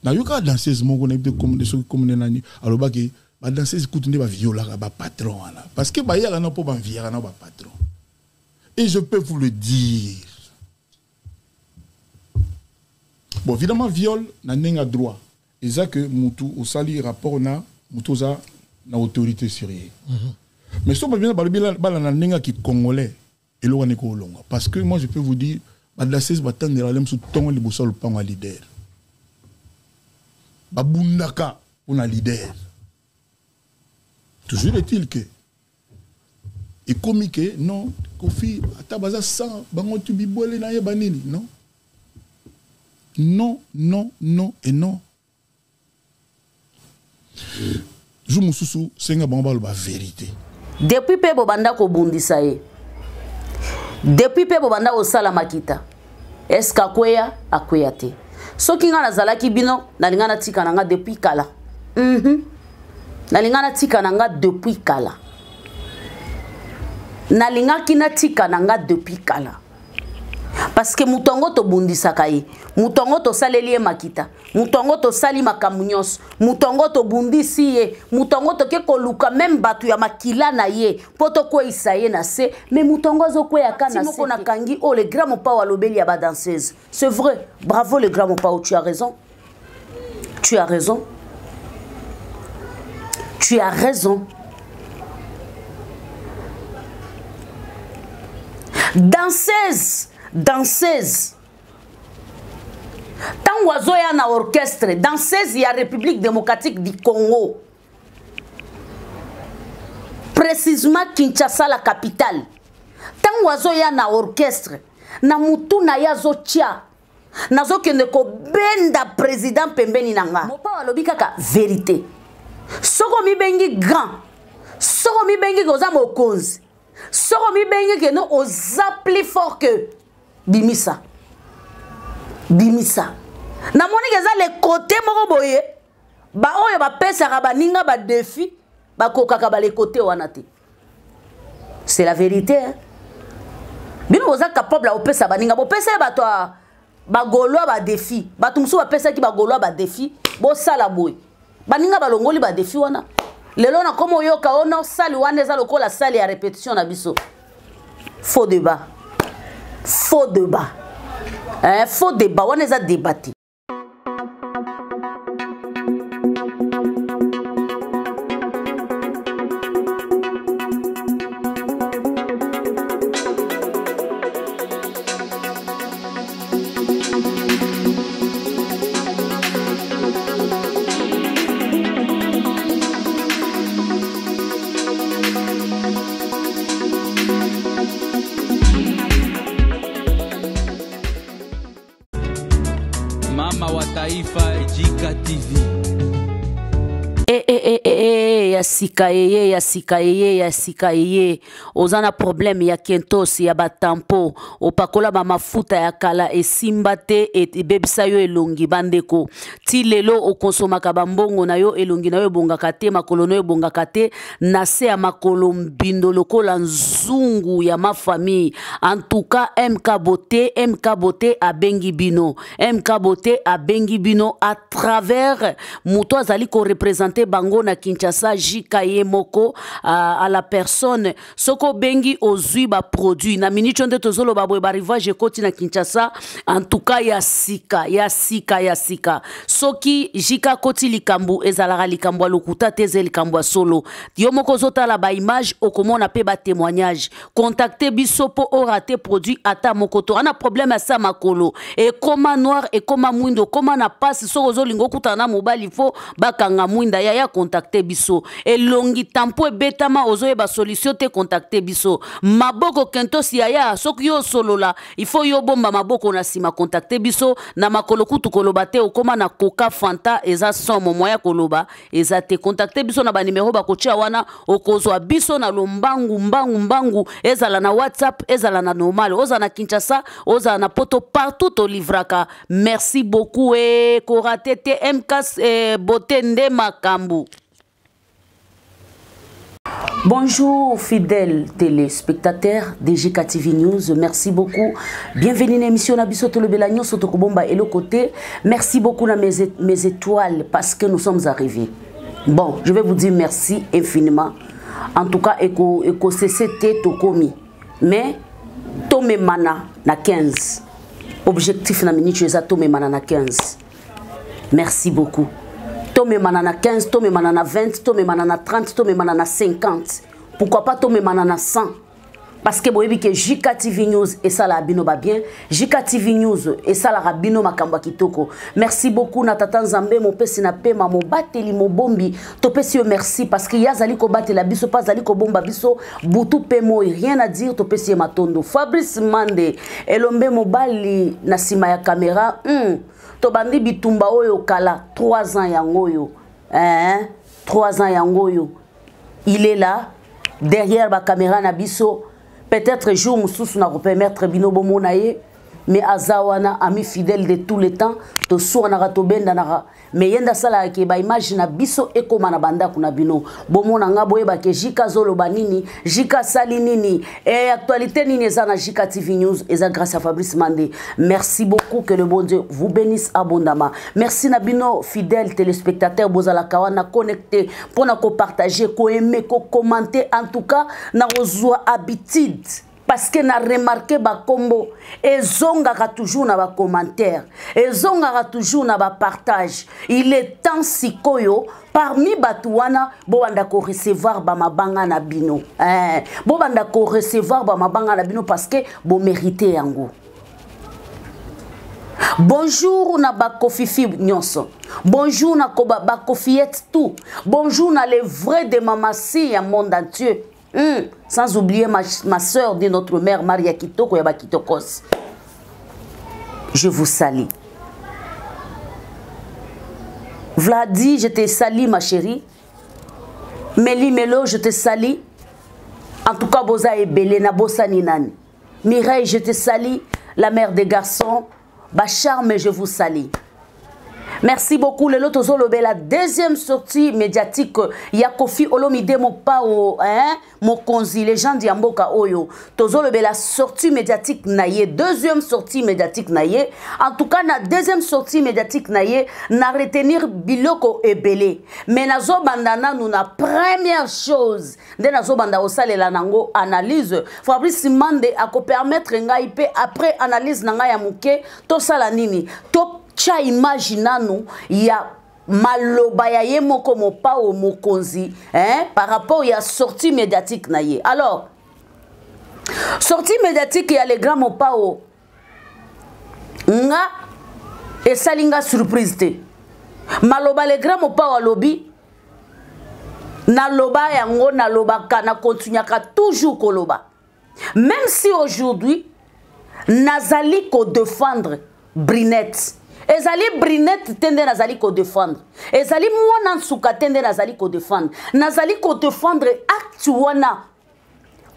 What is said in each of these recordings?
Nayoka danseuse moko nayebi te kombo soki kombo nde nani alobaki ba danseuse kutu nde ba violaka ba patron wana parce que bayaka na mpo ba enviaka na ba patron. Et je peux vous le dire. Bon, évidemment viol na ndenge ya droit eza que mutu osali rapport na mutu oza na autorité sur ye. Mais soki babina balobi bala na ndenge ya ki congolais eloko wana ekolonga parce que moi je peux vous dire ba danseuse batandela le mosusu ntongo liboso ya lopango ya leader babundaka mpona leader. Toujours est-il que ekomi ke non Koffi ata baza 100 bango tu bibwele na ye banini non non non non et non. Jour mosusu senga bango baloba vérité. Depuis pe bobanda kobundisa ye, depuis pe bobanda kosala makita, est-ce qu'akweya? Akweya te. Soki nga nazalaki bino, nalinga natika na nga depuis kala. Nalinga natika na nga depuis kala. Nalingaki natika na nga depuis kala. Parce que moto yango tobundisaka ye, moto yango tosaleli ye makita, moto yango tosali makambo nyonso, moto yango tobundisi ye, moto yango toke koluka même bato ya makila na ye mpo tokweyisa ye na se, mais moto yango azokweya ka na se. Moko nakangi oyo le grand mopao alobeli ya ba danseuse. C'est vrai, bravo le grand mopao, tu as raison. Tu as raison. Tu as raison. Danseuse, danseuse. Tango azoya na orchestre, danseuse ya République démocratique du Congo. Précisément Kinshasa la capitale. Tango azoya na orchestre, na mutu na ya zotia. Nazokende kobenda président pembeni na nga. Mopao alobi kaka vérité. Soko mibengi grand, soko mibengi koza mokonzi, soko mibengi ke no oza plus fort que bimisa. Bimisa. Namoni ke eza le côté moko boye, ba oyo bapesaka baninga ba défi, bakokaka ba le côté wana te. C'est la vérité, hein? Bino boza capable ya kopesa baninga, bopesa ye bato ya ba Gaulois ba défi, bato mosusu bapesaki ba Gaulois ba défi, bosala boye. Baninga balongoli ba défi wana. Lelo na komo yoka ono sali wana eza lokola sali ya répétition na biso. Faux débat. Faux débat. Hein, faux débat wana eza débat te. Mama wa taifa Jika TV. Eh, eh, eh, eh, eh, ya sika eye, ya sika eye, ya sika eye. Oza na problème ya kentos, ya batampo, opakola ba mafuta ya kala esimba te, ebebisa yo elongi bandeko. Ti lelo okonsomaka ba mbongo na yo, elongi na yo ebongaka te, makolo na yo ebongaka te, na se ya makolo mbindo lokola nzungu ya ma famille. En tout cas, MK Beauté, MK Beauté abengi bino. MK Beauté abengi bino à travers moto azali ko représenter bango na Kinshasa, JK ye moko, à la personne. Soko bengi ozui ba produit na minute nde tozoloba boye ba rivage ekoti na Kinshasa. En tout cas ya sika, ya sika, ya sika. Soki JK koti likambu ezalaka likambu ya lokuta te, eza likambu ya solo. Yo moko ozotala ba image okomona pe ba témoignage. Contacter biso po o rater produit ata moko to. Ana problème ya sa makolo. Ekoma noir, ekoma mwindo, ekoma na passe soko ozolinga okutana na mobali fo bakanga mwinda ya ya contacter biso. Elongi tampo ebetama ozoyeba solution te, contacter biso. Maboko kentos yaya soki yo solola il faut yo bomba maboko na sima, contacter biso. Na makolo kutu koloba te, okoma na Coca Fanta eza somo moya koloba eza te. Contacter biso na ba numéro bakotia wana, okozwa biso na lombangu mbangu mbangu, ezala na WhatsApp, ezala na normal, ozala na Kinshasa, ozala na Poto, partout to livraka. Merci beaucoup et korate te MK, Beauté nde makambu. Bonjour fidèles téléspectateurs de GKTV News, merci beaucoup. Bienvenue dans l'émission na biso tolobela nyonso tokobomba eloko te. Merci beaucoup na mes étoiles parce que nous sommes arrivés. Bon, je vais vous dire merci infiniment. En tout cas, eko eko CCT tokomi. Mais tomemana na 15. Objectif na minute eza tomemana na 15. Merci beaucoup. Tomemana na 15, tomemana na 20, tomemana na 30, tomemana na 50. Pourquoi pas tomemana na 100? Parce que boyebi ke JKTV News esala bino ba bien, JKTV News esalaka bino makambo ya kitoko. Merci beaucoup na tata Nzambe mopesi na pema mobateli mobombi, topesi yo merci parce que yazali kobatela biso pa azali kobomba biso butu pe moi, rien à dire, topesi ye matondo. Fabrice Mande elombe mobali na sima ya caméra, tobandi bitumba oyo kala 3 ans yango oyo, hein, 3 ans yango oyo. Il est là derrière ba caméra na biso, peut-être jour mususu na ko permettre bino bomona ye, mais azawana ami fidèle de tous les temps, to soanaka to bendanaka, mais yenda sala ke ba image na biso ekoma na bandako na bino bomona nga boyeba ke Jika zoloba nini, Jika sali nini, et actualité nini eza na Jika TV News eza grâce à Fabrice Mandé. Merci beaucoup, que le bon Dieu vous bénisse abondamment. Merci na bino fidèles téléspectateurs bozala kawana connecté pona ko partager, ko aimer, ko commenter, en tout cas na rozwa habitude. Parce que na remarqué ba combo ezongaka toujours na ba commentaire, ezongaka toujours na ba partage. Il est temps sikoyo parmi batu wana bobanda ko recevoir ba mabanga na bino. Eh, bobanda ko recevoir ba mabanga na bino parce que bo mérité yango. Bonjour na ba kofifi nyonso. Bonjour na koba ba kofiette tout. Bonjour na les vrais de mamasi ya monde entier. Sans oublier ma soeur de notre mère Maria Kitoko ya Bakitokos. Je vous salue. Vladi, je te salue ma chérie. Méli Melo, je te salue. En tout cas, Boza ebele na bosani nani. Mireille, je te salue. La mère des garçons. Bacharme, je vous salue. Merci beaucoup. Lelo tozolobe la deuxième sortie médiatique ya Koffi Olomide Mopao, hein, mokonzi légende ya mboka oyo. Tozolobe la sortie médiatique na ye, deuxième sortie médiatique na ye. En tout cas na deuxième sortie médiatique na ye na retenir biloko ebele. Mais nazo banda nanu na première chose nde nazo banda osalela nango analyse. Fabrice Mande ako permettre ngai pe après analyse na ngai ya muke tosala nini? To tcha image nanu ya maloba ya ye moko mopao mokonzi, hein, par rapport ya sortie médiatique na ye. Alors sortie médiatique ya le grand mopao nga esali nga surprise te. Maloba le grand mopao alobi naloba yango nalobaka na continuaka toujours koloba. Même si aujourd'hui nazali ko défendre Brinette. Ezali Brinette tende nazali ko défendre. Ezali mwana nsuka tende nazali ko défendre. Nazali ko défendre acte wana.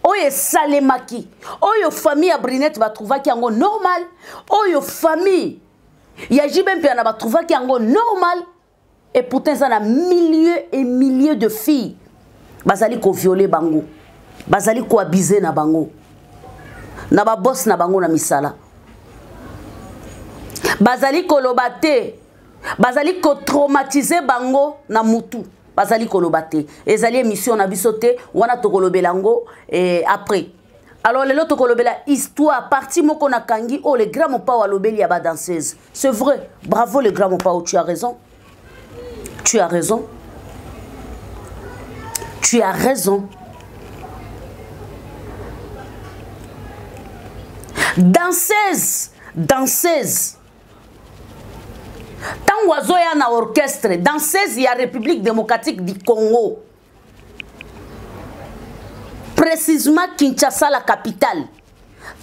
Oyo esalemaki. Oyo famille ya Brinette ba trouvaki yango normal. Oyo famille ya JB Mpiana ba trouvaki yango normal. Et pourtant ça na milliers et milliers de filles bazali ko violer bango. Bazali ko abuser na bango. Na ba boss na bango na misala. Bazali koloba te, bazali ko traumatiser bango na mutu, bazali koloba te. Ezali émission na biso te, wana tokolobela ngo, eh, après. Alors lelo tokolobela histoire partie moko na kangi oh le grand mopao alobeli ya ba danseuse. C'est vrai, bravo le grand mopao, tu as raison. Tu as raison. Tu as raison. Danseuse, danseuse. Tango azoya na orchestre, danseuse ya République démocratique du Congo. Précisément Kinshasa la capitale.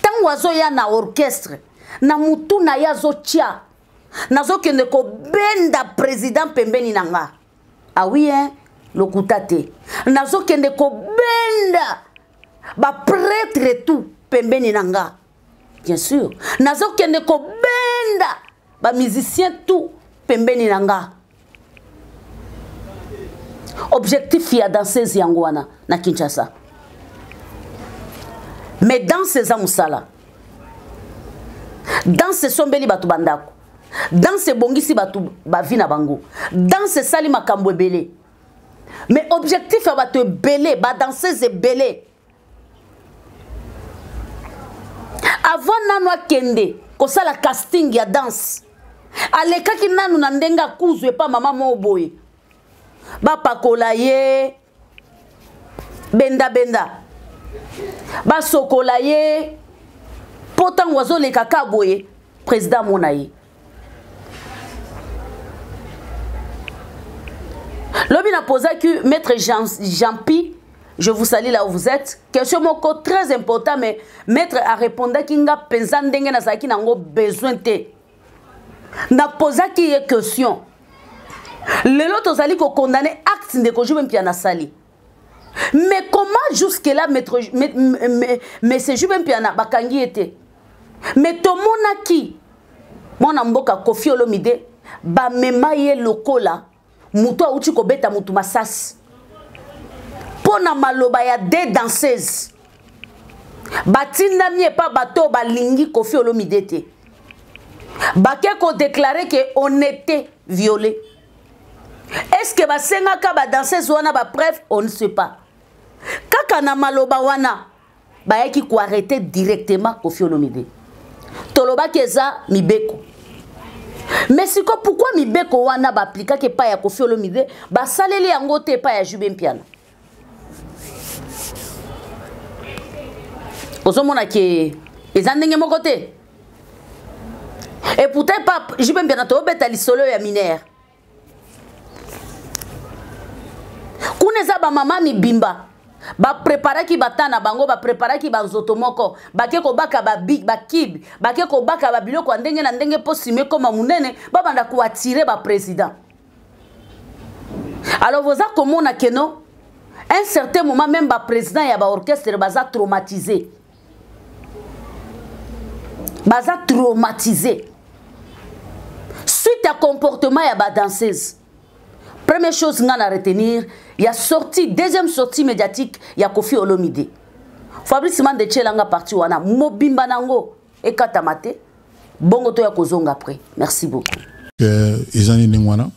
Tango azoya na orchestre, na mutu na ya zotia. Nazokende kobenda président pembeni na nga. Ah oui hein, lokuta te. Nazokende kobenda ba prêtre tout pembeni na nga. Bien sûr. Nazokende kobenda ba musicien tout pembeni na nga. Objectif ya danseuse yango wana. na Kinshasa. Mais danse eza mosala. Danse esombeli bato bandako. Danse ebongisi bato bavi na bango. Danse esali makambo ebele. Mais objectif ya bato ebele, ba danseuse ebele. Avant nanu akende kosala casting ya danse, alekaki nanu na ndenge akuzu epa mama moko boye. Bapakola ye benda benda, basokola ye po ntango azoleka ka boye président amona ye. Lobi na posaki maître Jean, Jean-Pi, je vous salue là où vous êtes. Question moko très important, mais maître a répondaki nga penza ndenge nazalaki nango besoin te. Na posaki ye question. Lelo tozali ko condamner acte ndeko JB Mpiana sali. Mais comment jusque là maître mais c'est JB Mpiana bakangi ye te. Mais tomonaki mwana mboka Koffi Olomide bamema ye lokola moto auti kobeta motu masasi mpo na maloba ya deux danseuses batindami epa bato balingi Koffi Olomide te, bake kodeklare ke on était violé. Est-ce que basengaka ba danseuse wana ba preuve? On ne sait pas. Kaka na maloba wana bayaki koarrete directement Koffi Olomide. Tolobaki eza mibeko. Mais siko pourquoi mibeko wana ba aplikaki epai ya Koffi Olomide, basaleli yango te epai ya JB Mpiana? Ozomona ke eza ndenge moko te. Et pourtant pa JB Mpiana tobeta lisolo ya mineur. Kuna eza ba mama mibimba ba preparaki bata na bango, ba preparaki ba nzoto moko, bake kobaka ba big, ba kib, bake kobaka ba biloko ya ndenge na ndenge po sime koma munene, ba banda ko attirer ba président. Alors vous a komona que non, un certain moment même ba président ya ba orchestre baza traumatisé. Baza traumatisé. Suite à comportement ya ba danseuse. Première chose nga na retenir, il y a sortie, deuxième sortie médiatique, il y a Koffi Olomide. Fabrice Mande tchelanga parti wana mobimba nango ekata mate bongo to ya kozonga après. Merci beaucoup. Ezani ndengwana.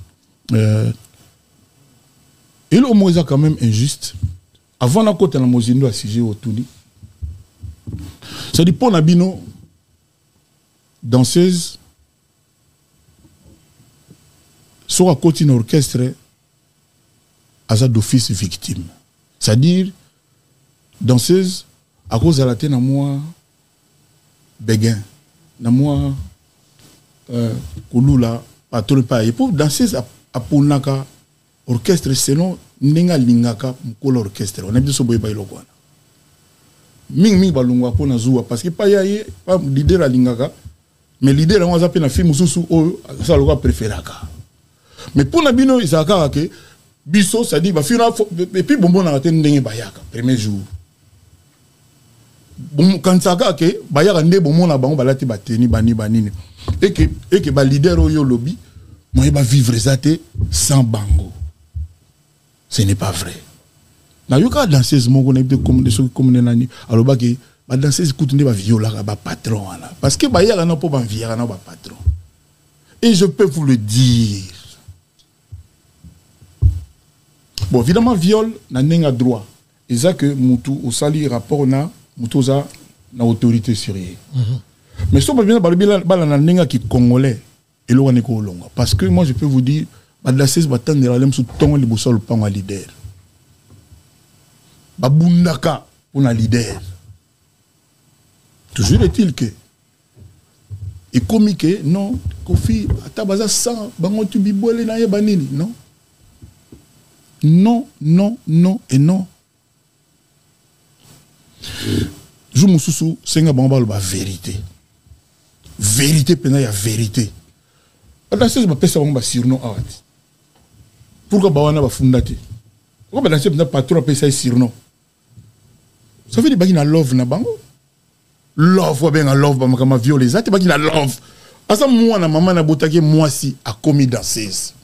Et le mot est quand même injuste. Avant na kota na mozindo ya sujet otuni. C'est-à-dire pour na bino danseuse soka koti na orchestre aza d'office victime. C'est-à-dire danseuse à cause de la tête na moi béguin na moi kolula patron pa et pour danseuse aponaka orchestre selon ndenge alingaka mokolo orchestre. On a biso boye ba eloko wana. Mingi mingi balongwa po na zuwa parce que pa ya ye, pa leader alingaka, mais leader yango aza pe na film mosusu oyo asala lokola préféraka. Mais pour na bino ezalaka kaka ke biso, c'est-à-dire ba fina fo, et puis bonbon na te ndenge bayaka premier jour. Bon, quand ça kaka ke bayaka nde bonbon na bango balati ba tenue, bani, banini. Et que ba leader oyo lobby, moye ba vivre eza te sans bango. Ce n'est pas vrai. Na yoka danseuse moko na yebite comme soki comme nani alobaki ba danseuse kutu nde ba violaka ba patron wana parce que ba yaka na po ba violaka na ba patron. Et je peux vous le dire. Bon, évidemment viol na ndenge droit. Eza que mutu osali rapport na mutu oza na autorité sur ye. Mais so ba bien balobi bala na ndenge ki congolais eloko ne ko longa parce que moi je peux vous dire ba danseuse ba tandela lem sous tongo liboso lopango leader. Ba bundaka pour na leader. Toujours est-il que et comme que non Koffi ata baza 100 bango tu bibwele na ye banini non. Non, non, non et non. Jour mosusu senga bango baloba vérité. Vérité pena ya vérité. Ba danseuse ba pesa bango ba surnom awa te. Pourquoi ba wana ba funda te? Pourquoi ba danseuse pena patron apesa ye surnom? Ça veut dire baki na love na bango. Love wa benga love ba makama viol eza te baki na love. Asa mwana mama na botaki mwasi akomi danseuse.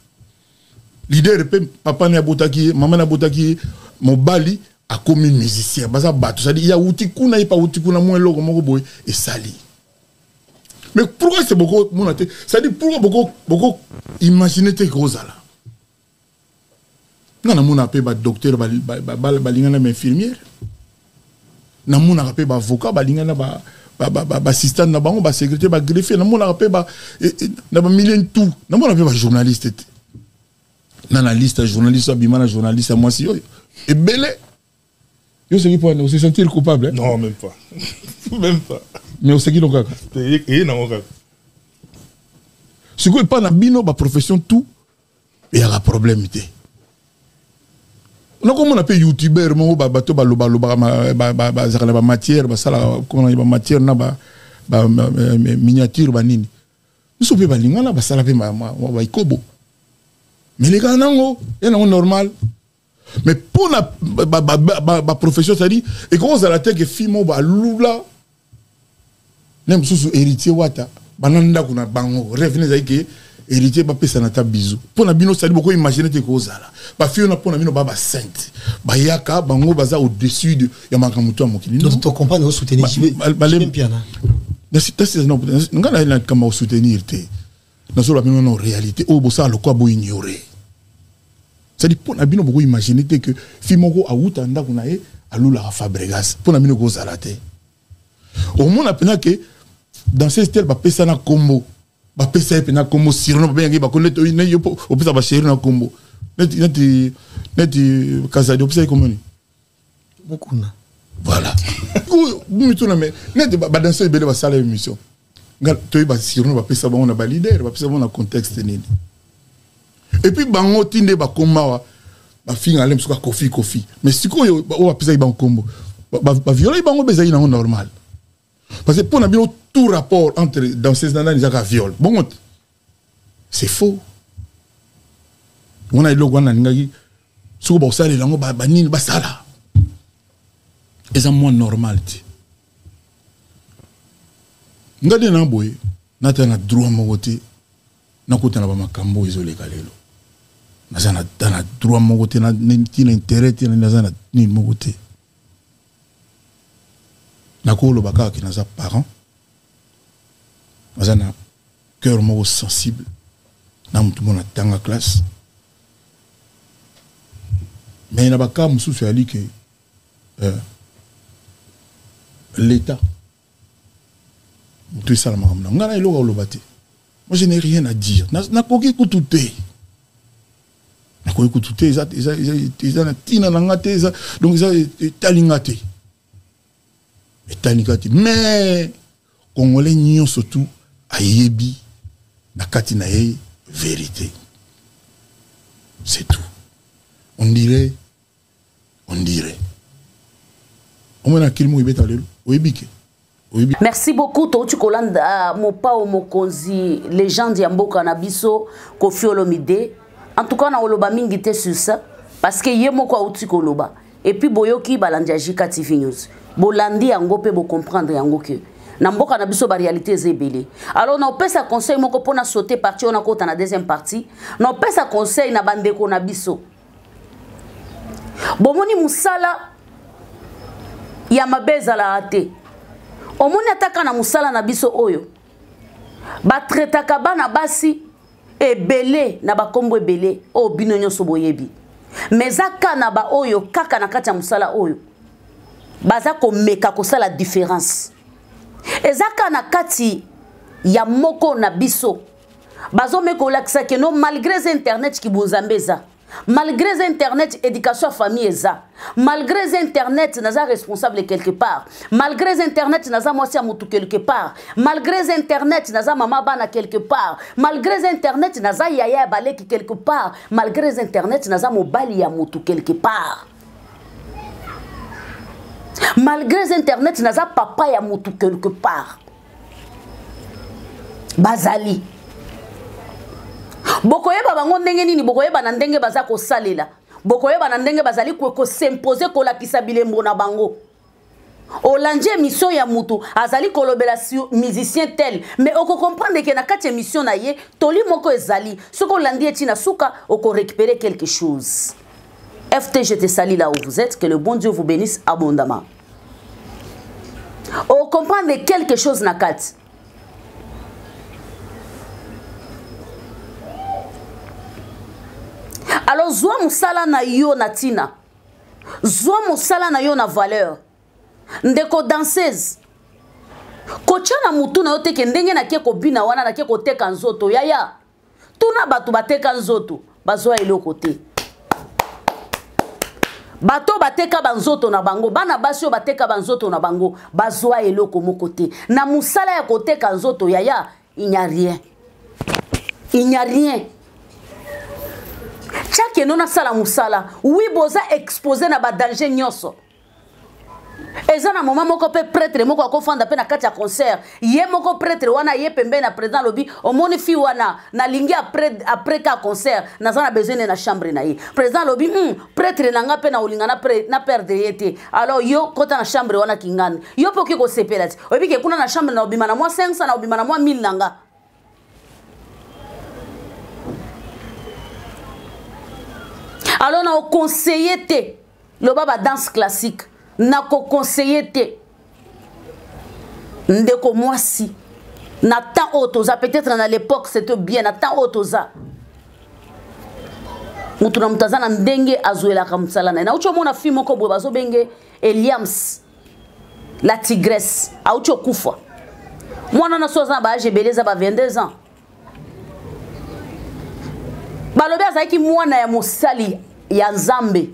Leader pe papa na botaki mama na botaki mobali Akomi musicien, baza bato, c'est-à-dire ya wuti kuna, ye pa wuti kuna, mwa eloko moko boye esali. Mais pourquoi c'est beaucoup mona te? C'est-à-dire pourquoi beaucoup beaucoup imaginer te kozala? Nga namona mpe badocteur balinga na bainfirmière, namonaka mpe baavocat balinga na baassistant na bango, basecrétaire, bagreffier, namonaka mpe na bamilieu tout, namona mpe bajournaliste te na liste ya journaliste abima na journaliste ya mwasi oyo ebele. Yo oseki mpo ose sentir coupable, hein? Non, même pas, même pas. Mais oseki no kaka. Eye nango kaka. Sikoyo epa na bino baprofession tout eyaka problème te. Nakomona mpe youtubeur moko, bato balobalobaka, bazalaka na bamatière, basalaka bamatière na baminiature banini, biso mpe balingana, basala mpe baikobo, mais lekaka nango ye nango normal. Mais mpona baprofession, c'est-à-dire ekokozala te ke fille moko balula ne mosusu Héritier Wata bana ndako na bango, rêve ne ezali ke Héritier bapesana ata bizu. Mpo na bino, sali boko imagine te kozala bafille wana. Mpo na bino ba basainte bayaka, bango baza au-dessus ya makambo to ya mokili. Nga na likambo ya kosoutenir te, nazoloba bino na réalité oyo bosala lokwa boignore. C'est-à-dire mpo na bino boko imagine te ke fille moko awuta ndako na ye alulaka Fabregas. Mpo na bino kozala te. Omona mpenza ke dans ce style bapesana kombo, bapesa ye mpenza kombo, surnom babengaki bako neti yo opesa bachéri na kombo neti Kazadi, opesa ye kombo nini? Mokuna. Voilà, mituna. Mais neti badanse ebele basala émission, nga toyeba surnom bapesa bango na baleader, bapesa bango na contexte nini. Et puis bango ti nde bakoma awa, bafinga ale mosuku Kofi Kofi. Mais sikoyo oyo bapesaki bango kombo, baviolaki bango mpe ezalaki nango normal, parce que mpo na bino tout rapport entre danseuse na nani ezaka viol. Bongo te, c'est faux. Wana eloko wana nalingaki soki bakosalela yango banini basala, eza mwa normal te. Nga nde na boye nata na droit moko te nakota na bamakambo oyo ezoleka lelo. Naza na droit moko te, ntina intérêt te, naza na nini moko te. Nakoloba kaka ke naza parent, naza na cœur moko sensible na motu moko natanga classe. Mais na baka mosusu eyali ke l'état moto esala makambo na ngai na eloko aloba te. Moi, je n'ai rien à dire, nakoki kutu te, nakoki kutu te. Eza na ntina na nga te, eza donc eza etali nga te, etali nga te. Mais congolais nyonso tu ayebi na kati na ye vérité, c'est tout. On dirait, on dirait omona kili moko ebeta lelo, oyebi ke oyebi. Merci beaucoup. Touti kolanda Mopao Mokonzi, légende ya mboka na biso, Kofi Olomide. En tout cas, na oloba mingi te sur ça, parce que ye moko auti koloba. Et puis boyoki, balandi ya JK TV News, bolandi yango mpe bocomprendre yango ke na mboka na biso baréalité eza ebele. Alors na opesa conseil moko mpona sauter partie oyo, nakota na deuxième partie. Na opesa conseil na bandeko na biso. Bomoni, mosala ya mabe ezalaka te. Omoni, ataka na mosala na biso oyo batraitaka bana basi ebele na bakombo ebele oyo bino nyonso boyebi, mais eza ka na baoyo kaka na kati ya mosala oyo baza komeka kosala différence. Eza ka na kati ya moko na biso bazomeka kolakisa ke no, malgré eza internet, kibonzambe eza, malgré eza internet, éducation ya famille eza, malgré eza internet, naza responsable quelque part, malgré eza internet, naza mwasi ya motu quelque part, malgré eza internet, naza mama bana quelque part, malgré eza internet, naza yaya ya baleki quelque part, malgré eza internet, naza mobali ya motu quelque part, malgré eza internet, naza papa ya motu quelque part. Bazali bokoyeba bango ndenge nini? Bokoyeba na ndenge baza kosalela, bokoyeba na ndenge bazali kos'imposer, kolakisa bilembo na bango. Olandi émission ya mutu azali kolobela musicien tel, mais okocomprendre ke na kati ya émission na ye toli moko ezali. Soki olandi ye ntina suka, okorécupérer quelque chose. FT, je te salue là où vous êtes. Que le bon Dieu vous bénisse abondamment. On comprendre quelque chose na kati. Alors zwa mosala na yo na tina. Zwa mosala na yo na valeur. Ndeko danseuse. Kotia na mutu na yo te ke ndenge nake kobina wana nake koteka nzoto yaya. Tuna bato bateka nzoto bazwa eloko te. Bato bateka banzoto na bango, bana basi oyo bateka banzoto na bango bazwa eloko moko te. Na mosala ya koteka nzoto yaya, il n'y a rien. Il n'y a rien. Chake no nasala mosala. Oui, boza exposé na ba danger nyonso. Eza na moment moko pe prêtre moko akofanda pe na kati ya concert. Ye moko prêtre wana ye pembeni na président lobi, omoni fi wana nalingi après, après ka concert, naza na besoin na chambre na ye. Président lobi, prêtre na nga pe na olinga na pre, na perdre ye te. Alors yo kota na chambre wana kingani. Yo pe oki kosepela ti. Oyebi ke kuna na chambre na obima na mwa 500 na obima na mwa 1000 na nga. Alors na conseiller te loba ba danse classique na ko conseiller te ndeko mwasi na temps oyo toza, peut-être na l'époque c'était bien, na temps oyo toza mutu na mutu aza na ndenge azwelaka mosala na ye. Nauti omona fille moko boye bazobenge Eliams la tigresse, auti okufa. Mwana na so aza na ba âge ebele, eza ba 22 ans. Balobi azalaki mwana ya mosali ya Nzambe.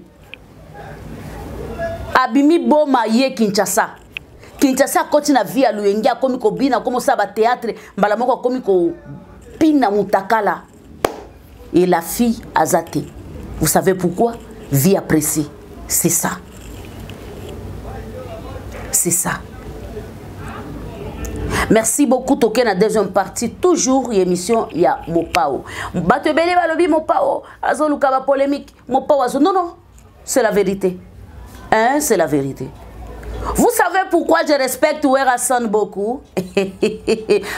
Abimi boma ye Kinshasa. Kinshasa akoti na vie ya Luyenge, akomi kobina, akomi kosala ba théâtre, mbala moko akomi kobina mutakala. Et la fille azate. Vous savez pourquoi? Vie appréciée. C'est ça. C'est ça. Merci beaucoup Toké na deuxième partie toujours émission ya Mopao. Bato ebele balobi Mopao azoluka ba polémique, Mopao azo non non, c'est la vérité. Hein, c'est la vérité. Vous savez pourquoi je respecte Werrason beaucoup?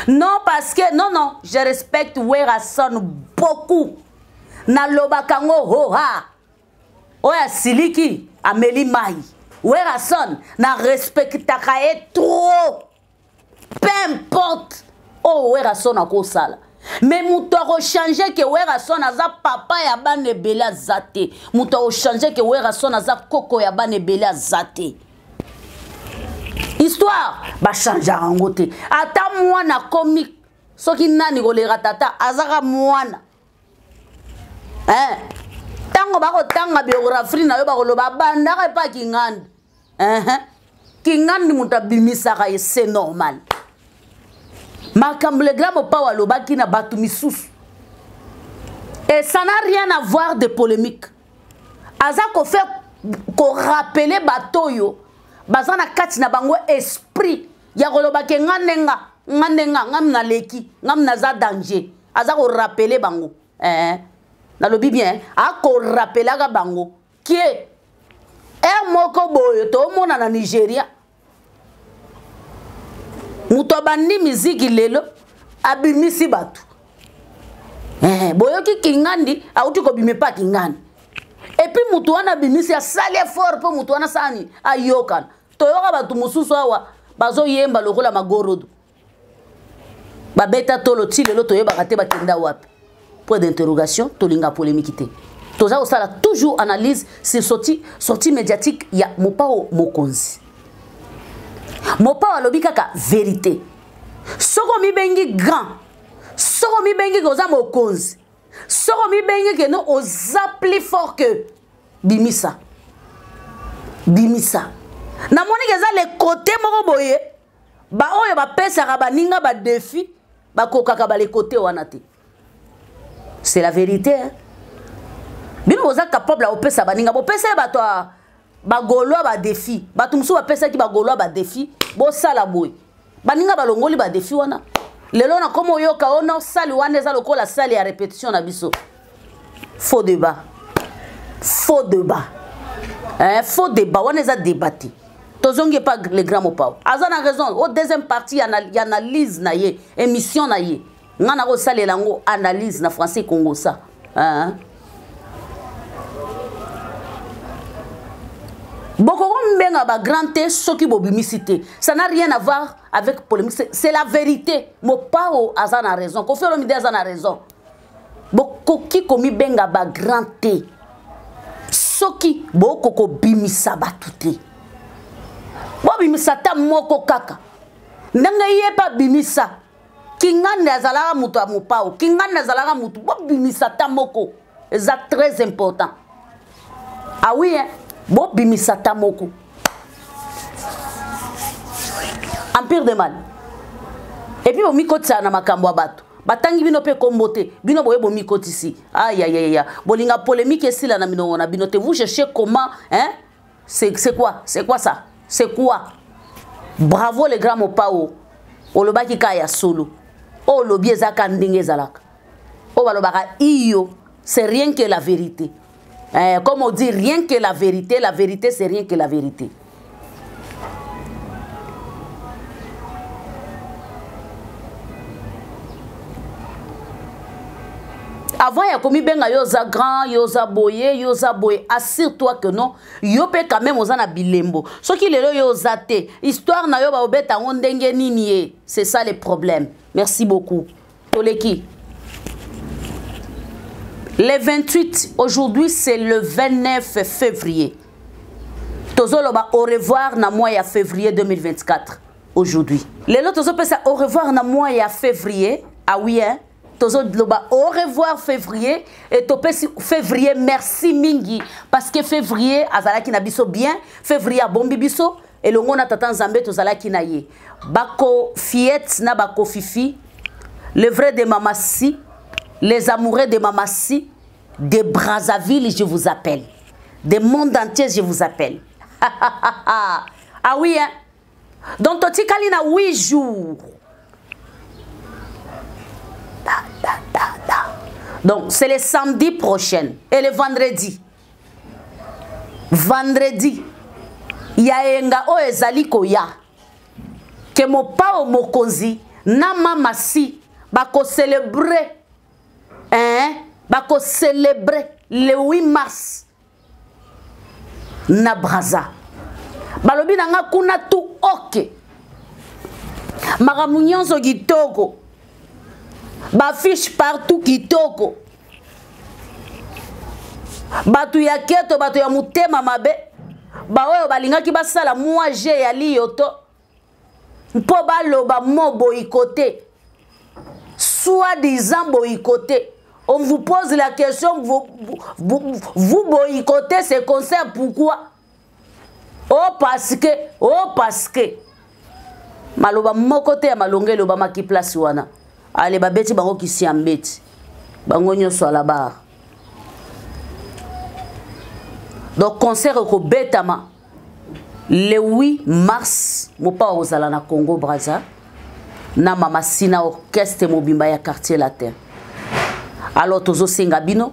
Non, parce que non non, je respecte Werrason beaucoup. Na lobakango hoha. Oya siliki ameli mai. Werrason na respectaka ye trop. Peu importe oyo Werrason akosala. Mais moto akochange ke Werrason aza papa ya bana ebele aza te. Moto akochange ke Werrason aza koko ya bana ebele aza te. Histoire ba changeaka yango te. Ata mwana komi soki nani koleka tata azaka mwana. Hein? Tango bakotanga biographie na yo bakoloba bandaka epa Kingandi. Hein? Kingandi moto abimisaka ye, c'est normal. Makambo le grand Mopao alobaki na bato misusu. Et ça n'a rien à voir de polémique. Aza ko faire ko rappeler bato yo baza na kati na bango esprit ya koloba ke nga nde nga, nga nde nga, nga mnaleki, nga mnaza danger. Aza ko rappeler bango. Eh, nalobi bien, a ko rappelaka bango ke er moko boye tomona na Nigeria moto abandi miziki lelo abimisi bato. Eh, boyoki Kingandi auti kobima epa Kingandi. Et puis moto wana abimisi asali effort mpo moto wana asala ayokana. Toyoka bato mosusu awa bazoyemba lokola magorodo. Babeta tolo ti lelo toyebaka te bakenda wapi. Point d'interrogation, tolinga polémique te. Toza kosala toujours analyse sur sortie médiatique ya Mopao Mokonzi. Mopao alobi kaka vérité. Soko mibengi grand, soko mibengi koza mokonzi, soko mibengi ke no oza plus fort que bimisa. Bimisa. Namoni ke eza le côté moko boye, ba oyo bapesaka baninga ba défi, bakokaka ba le côté wana te. C'est la vérité, hein? Bino boza capable ya kopesa baninga, bopesa ye bato ya ba Gaulois ba défi, bato mosusu bapesaki ba Gaulois ba défi, bosala boye. Baninga balongoli ba défi wana. Lelo na komo oyoka ono sali wana eza lokola sali ya répétition na biso. Faux débat. Faux débat. Hein, faux débat wana eza débat te. Tozongi pa le grand Mopao. Aza na raison. Au deuxième partie ya analyse na ye, émission na ye. Nga na kosalela yango analyse na français Congo ça. Hein? Bokokombenga ba grand te soki bobimisi te. Ça n'a rien à voir avec polémique, c'est la vérité. Mopao aza na raison, Koffi Olomide aza na raison. Bokoki komibenga ba grand te soki bokokobimisa bato te. Bobimisa ata moko kaka ndenge ye mpe abimisa Kingandi azalaka moto ya Mopao, Kingandi azalaka moto, bobimisa ata moko, eza très important. Ah oui, hein? Bobimisa ata moko. Empire de mal. Et puis bomikotisaka na makambo ya bato. Batangi bino pe kombo te, bino boye bomikotisi. Aïe aïe aïe. Bolinga polémique esila na minongo na bino te. Vous cherchez comment, hein? C'est quoi? C'est quoi ça? C'est quoi? Bravo les grands Mopao. Olobaki ka ya solo. Olobi ezaka ndenge ezalaka. Oyo balobaka iyo, c'est rien que la vérité. Eh, comme on dit, rien que la vérité, la vérité c'est rien que la vérité. Avant ya komibenga yo oza grand, yo oza boye, yo oza boye, assure-toi que non, yo pe quand même oza na bilembo. Soki lelo yo oza te, histoire na yo ba obeta yango ndenge nini ye? C'est ça le problème. Merci beaucoup. Toleki. Le 28, aujourd'hui c'est le 29 février. Tozoloba au revoir na mois ya février 2024 aujourd'hui. Lelo tozopesa au revoir na mois ya février. Ah oui, hein? Tozoloba au revoir février et topesi février merci mingi parce que février azalaki na biso bien, février abombi biso elongo na tata Nzambe tozalaki na ye. Bako fiette na bako fifi, le vrai de Mamassi, les amoureux de Mamassi de Brazzaville, je vous appelle. De monde entier, je vous appelle. Ah oui, hein? Donc totikali na 8 jours. Da, da, da, da. Donc c'est le samedi prochain et le vendredi. Vendredi, ya enga oyo ezali koya. Ke mopao mokonzi na mama si bako célébrer, hein, bako célébrer le 8 mars na Brazza. Balobi na nga kuna tout ok. Makambo nyonso kitoko. Ba fiche partout kitoko. Bato ya keto, bato ya motema mabe, ba oyo balingaki basala mwa je ya liyoto mpo baloba mo boyikote, soi-disant boyikote. On vous pose la question, vous boycottez ce concert, pourquoi? Oh parce que, oh parce que. Maloba moko te ya malonga elobamaki place wana. Ale babeti bango kisi ya mbeti. Bango nyonso à la barre. Donc concert ekobetama le 8 mars, mopa ozala na Congo Brazza na Mama Sina orchestre mobimba ya quartier latin. Alors tozosenga bino,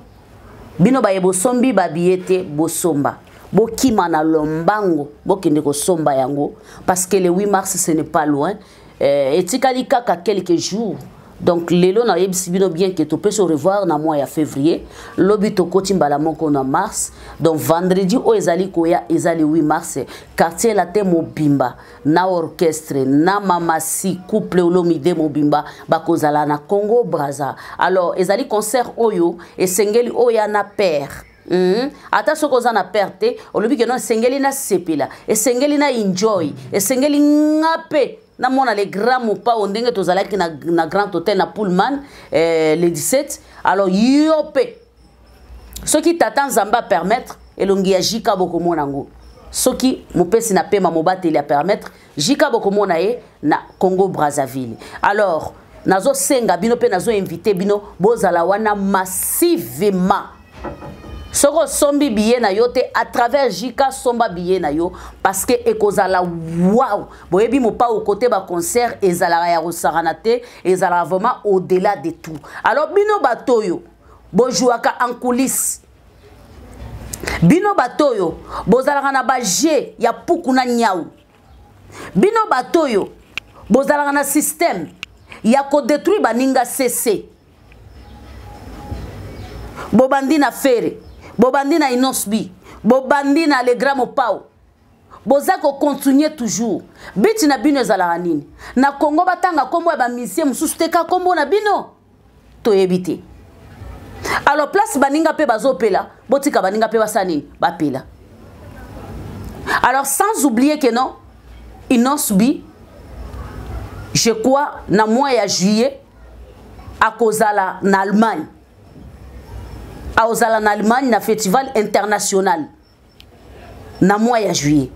bino baye bosombi ba billet te bosomba. Bokima na lombango, bokende kosomba yango parce que le 8 mars ce n'est pas loin. Etikali kaka quelques jours. Donc lelo na yebisi bino bien que to peut se revoir na mois ya février, lobi to koti mbala moko na mars. Donc vendredi o ezali koya ezali 8 mars, quartier latin mobimba na orchestre na Mamasi couple Olomide mobimba bakozala na Congo Brazza. Alors ezali concert oyo esengeli oya na père. Ata soko oza na père te, olobi ke non, esengeli na sepela, esengeli na enjoy, esengeli ngape. Na mona les grands mopao ndenge tozalaki na Grand Hôtel na Pullman, le 17. Alors yope soki tata Nzamba permettre elongi ya Jika bokomona ngo. Soki mopesi na pema mobateli ya permettre Jika bokomona ye na Congo Brazzaville. Alors nazo senga bino pe nazo inviter bino bozala wana massivement. Soko sombi billet na yo te à travers Jika somba billet na yo parce que ekozala wow. Boyebi mopa au côté ba concert ezala ya rosarana te ezala vraiment au-delà de tout. Alors bino batoyo bojouaka en coulisses. Bino batoyo bozalaka na ba jeu ya puku na nyau. Bino batoyo bozalaka na système ya ko détruire baninga CC. Bobandi na Ferre, bobandi na Inosbi, bobandi na le grand Mopao. Boza ko continuer toujours. Biti na bino ezalaka nini? Na Congo batanga kombo ya ba musiciens mosusu te ka kombo na bino. Toyebi te. Alors place baninga pe bazopela, botika baninga pe basala nini? Bapela. Alors sans oublier que non, Innoss'B, je crois na mois ya juillet akozala na Allemagne. Akozala na Allemagne na festival international na mois ya juillet.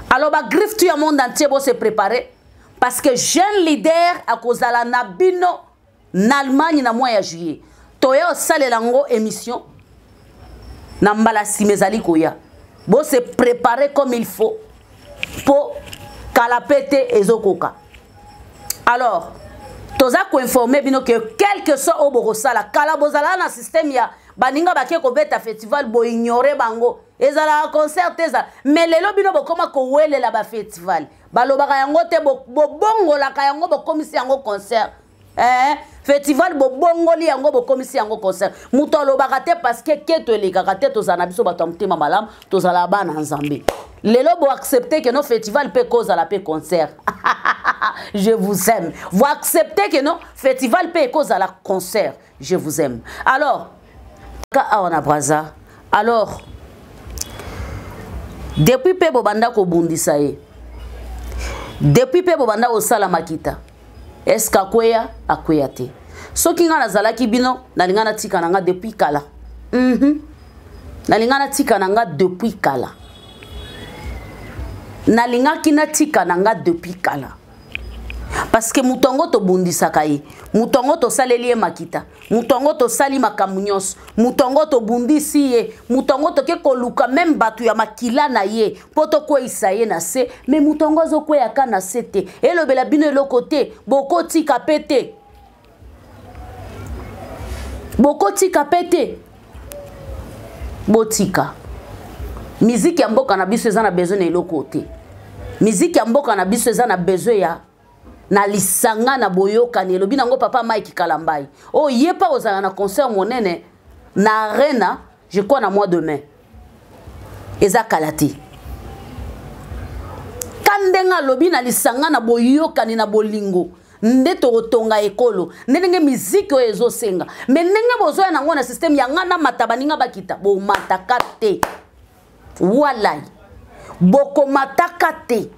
Alors ba griffe tout ya monde entier bo se préparer parce que jeune leader akozala na bino na Allemagne na mois ya juillet. Toya osalela ngo émission na mbala sima ezali koya. Bo se préparer comme il faut po kala pete ezokoka. Alors toza ko informer bino que quel que soit oyo bokosala, kala bozala na système ya baninga bake kobeta festival bo ignorer bango, ezalaka concert te ezala. Mais lelo bino bokoma kowelela ba festival, balobaka yango te, bobongolaka yango, bokomisi yango concert. Festival bobongoli yango, bokomisi yango concert. Moto alobaka te parce que keto elekaka te, tozala na biso bato ya motema malamu, tozala bana Nzambe. Lelo bo accepter que non festival pe kozala pe concert. Je vous aime. Vous acceptez que non festival pe kozala concert. Je vous aime. Alors ka awa na Brazza. Alors depuis pe bobanda kobundisa ye, depuis pe bobanda kosala makita, est-ce qu'akweya? Akweya te. Soki nga nazalaki bino, nalinga natika na nga depuis kala. Nalinga natika na nga depuis kala. Nalingaki natika na nga depuis kala. Parce que moto yango tobundisaka ye, moto yango tosaleli ye makita, moto yango tosali makambo nyonso, moto yango tobundisi ye, moto yango toke koluka même bato ya makila na ye mpo tokweyisa ye na se, mais moto yango azokweyaka na se te. Elobela bino eloko te, bokotika pe te. Bokotika pe te. Botika. Musique ya mboka na biso eza na besoin na eloko te. Musique ya mboka na biso eza na besoin ya na lisanga na boyokani. Elobi nango papa Mike Kalambayi. Oh, ye pa ozala na concert monene na arena, je crois na mois de mai. Eza kala te. Ka ndenge alobi na lisanga na boyokani na bolingo nde tokotonga ekolo, nde ndenge miziki oyo ezosenga. Me ndenge bozoya nango na système ya nga na mata baninga bakita, bomataka te. Walai. Bokomataka te.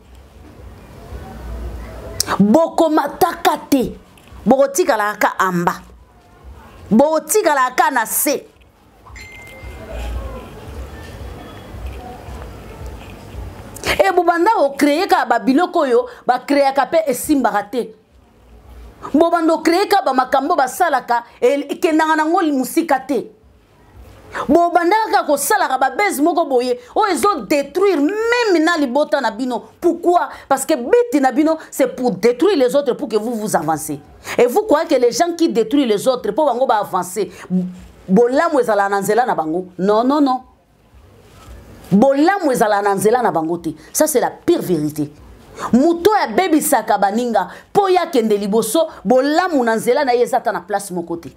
Bokomataka te. Bokotikala kaka amba. Bokotikala kaka na se. E bobanda ko créer kaka ba biloko oyo ba créaka pe esimbaka te. Bobanda ko créer kaka ba makambo basalaka, ekendaka nango mosika te. Bobanda kaka kosalaka ba base moko boye oyo ezo détruire même na libota na bino. Pourquoi? Parce que but na bino c'est pour détruire les autres pour que vous vous avancez. Et vous croyez que les gens qui détruisent les autres pour bango ba avancer, bolamu ezala na nzela na bango? Non, non, non. Bolamu ezala na nzela na bango te. Ça c'est la pire vérité. Moto ya bebisaka baninga po ya kende liboso, bolamu na nzela na ye eza ta na place moko te.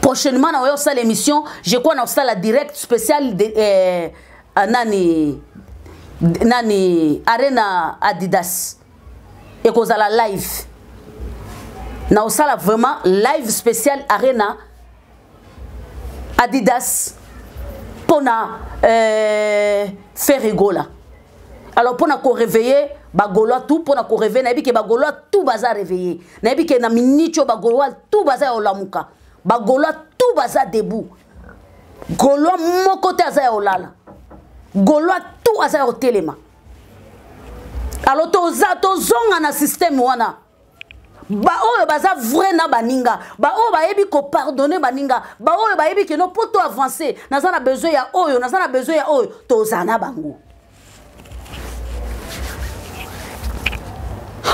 Prochainement na oyo sala émission, je crois na sala direct spécial de nani, nani Arena Adidas. Ekozala live. Na osala vraiment live spécial Arena Adidas pona Ferre Gola. Alors pona ko réveiller ba Gaulois tout, pona ko réveiller, nayebi ke ba Gaulois tout baza réveiller. Nayebi ke na minute ba Gaulois tout baza ya olamuka. Ba Gaulois tout baza debout. Gaulois moko te aza ya olala. Gaulois tout aza ya otelema. Alors toza tozonga na système wana. Ba oyo baza vrai na baninga, ba oyo bayebi ko pardonner baninga, ba oyo bayebi ke no poto avancer, naza na besoin ya oyo, naza na besoin ya oyo, toza na bango.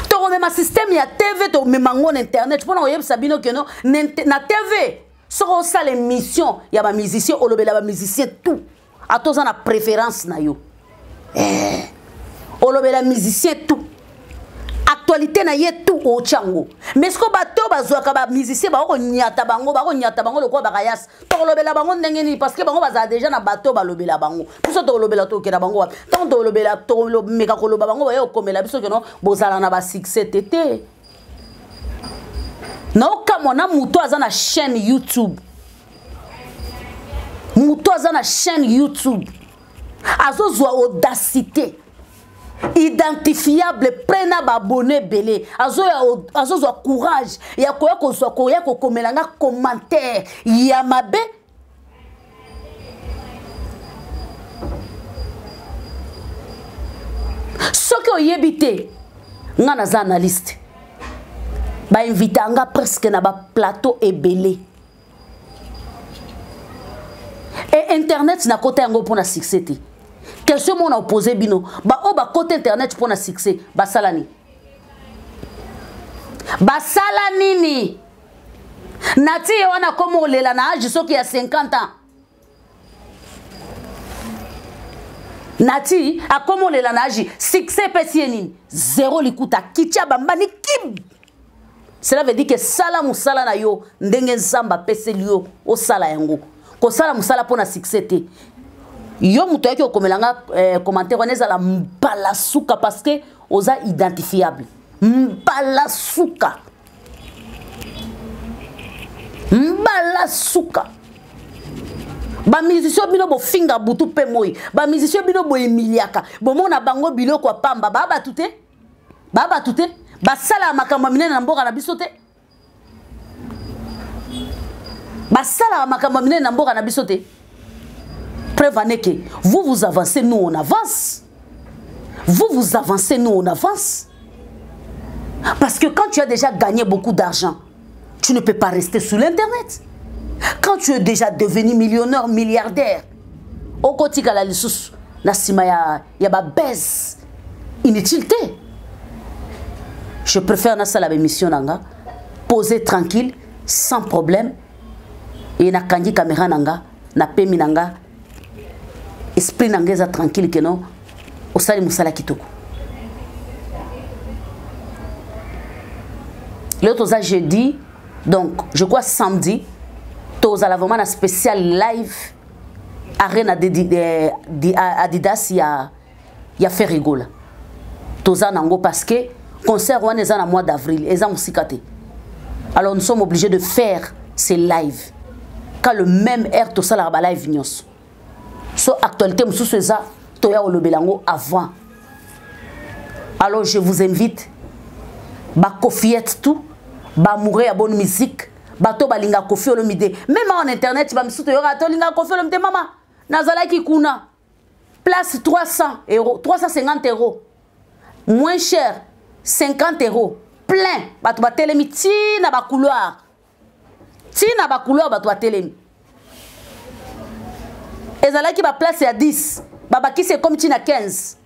Tokomema système ya TV, tokomema ngo na internet mpona koyebisa bino ke no, na TV soki osala émission ya ba musicien, olobela ba musicien tout, ata oza na préférence na yo. Olobela musicien tout. Actualité na ye tout otya yango. Mais siko bato oyo bazwaka bamusicien bakonyata bango, bakonyata bango lokola bakayasi, tokolobela bango ndenge nini? Parce que bango bazala déjà na bato balobela bango. Biso tokolobela, tokokenda bango wapi? Ntango tokolobela, tokomeka koloba, bango baye kokomela biso keno bozala na basuccès te te. Naokamwa na moto aza na chaîne YouTube, moto aza na chaîne YouTube azozwa audacité identifiable près na baabonné ebele, azozwa courage ya koya kozwa koya kokomela nga commentaire ya mabe. Soki oyebi te, nga naza analyste, bainvita nga presque na baplateau ebele e internet. Nakota yango mpona succès te. Question moko na opose bino: baoyo bakota internet mpona succès basala nini? Basala nini? Nati ye wana akoma olela na age soki ya 50 ans. Nati akoma olela na age, succès epesi ye nini? Zero. Likuta kitia bambani kib. Cela veut dire que sala mosala na yo ndenge Nzambe apeseli yo osala yango. Kosala mosala mpo na succès te. Yo moto ayaki okomela nga commentaire wana, ezala mbala suka, parce que oza identifiable. Mbala suka, mbala suka. Bamusicien bino bofinga butu mpe moi, bamusicien bino boemiliaka, bomona bango biloko ya pamba. Baa bato te, baa bato te, basalaka makambo ya minene na mboka na biso te, basalaka makambo ya minene na mboka na biso te. Preuve en est que vous vous avancez, nous on avance. Vous vous avancez, nous on avance. Parce que quand tu as déjà gagné beaucoup d'argent, tu ne peux pas rester sur l'internet. Quand tu es déjà devenu millionnaire, milliardaire, okotikala lisusu na nsima ya babese inutile te. Je préfère nasala baémission na nga poser tranquille, sans problème, e nakangi caméra na nga, napemi na nga, esprit na nga eza tranquille. Keno osali mosala kitoko. Lelo toza jeudi, donc je crois samedi tozala vraiment na spécial live Arena de Adidas ya Ferre Gola. Toza nango parce que concert wana eza na mois d'avril, eza mosika te. Alors nous sommes obligés de faire ces live ka le même heure tosalaka balive nyonso. So actualité mosusu eza, toya kolobela yango avant. Alors je vous invite, bakofiette, tout baamoureux ya bonne musique, bato balinga Koffi Olomide, même en internet bamisusu toyoka tolinga Koffi Olomide. Mama, nazalaki kuna, place 300 euros, 350 euros, moins cher 50 euros, plein. Bato batelemi ntina bacouloir, ntina bacouloir bato batelemi. Ezalaki baplace ya 10, babakisi ekomi ntina 15.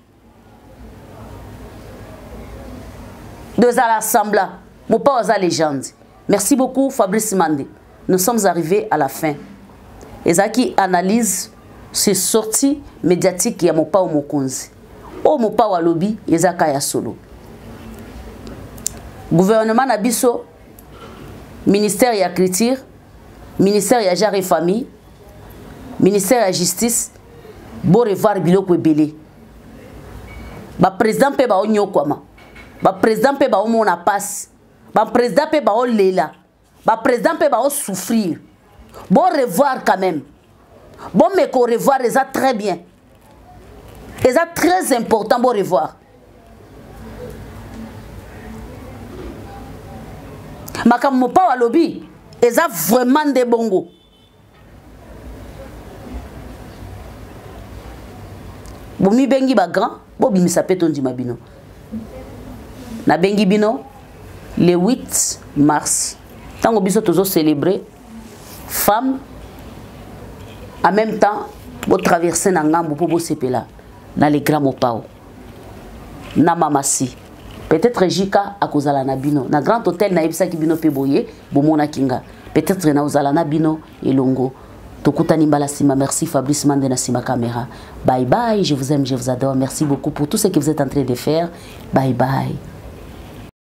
Do ezala sembla Mopao aza légende. Merci beaucoup, Fabrice Mande. Nous sommes arrivés à la fin. Ezalaki analyse sur sortie médiatique ya Mopao Mokonzi. Oyo Mopao alobi ezaka ya solo. Gouvernement na biso, ministère ya culture, ministère ya genre et famille, ministère ya justice, borevoir biloko ebele. Baprésident mpe baonyokwama, baprésident mpe baomona pasi, baprésident mpe baolela, baprésident mpe baosouffrir. Bo revoir quand même, bomeka revoir, eza très bien, eza très important, bo revoir makambo Mopao alobi, eza vraiment nde bongo. Bomibengi bagrand, bobimisa mpe tondima bino. Nabengi bino le 8 mars, ntango biso tozocélébrer femme, en même temps botraverse na ngambo mpo bosepela na le grand Mopao na Mamasi. Peut-être Jika akozala na bino na grand hôtel. Nayebisaki bino mpe boye bomonaki nga, peut-être naozala na bino elongo. Tokutani mbala nsima. Merci, Fabrice Mande na nsima caméra. Bye bye, je vous aime, je vous adore. Merci beaucoup pour tout ce que vous êtes en train de faire. Bye bye.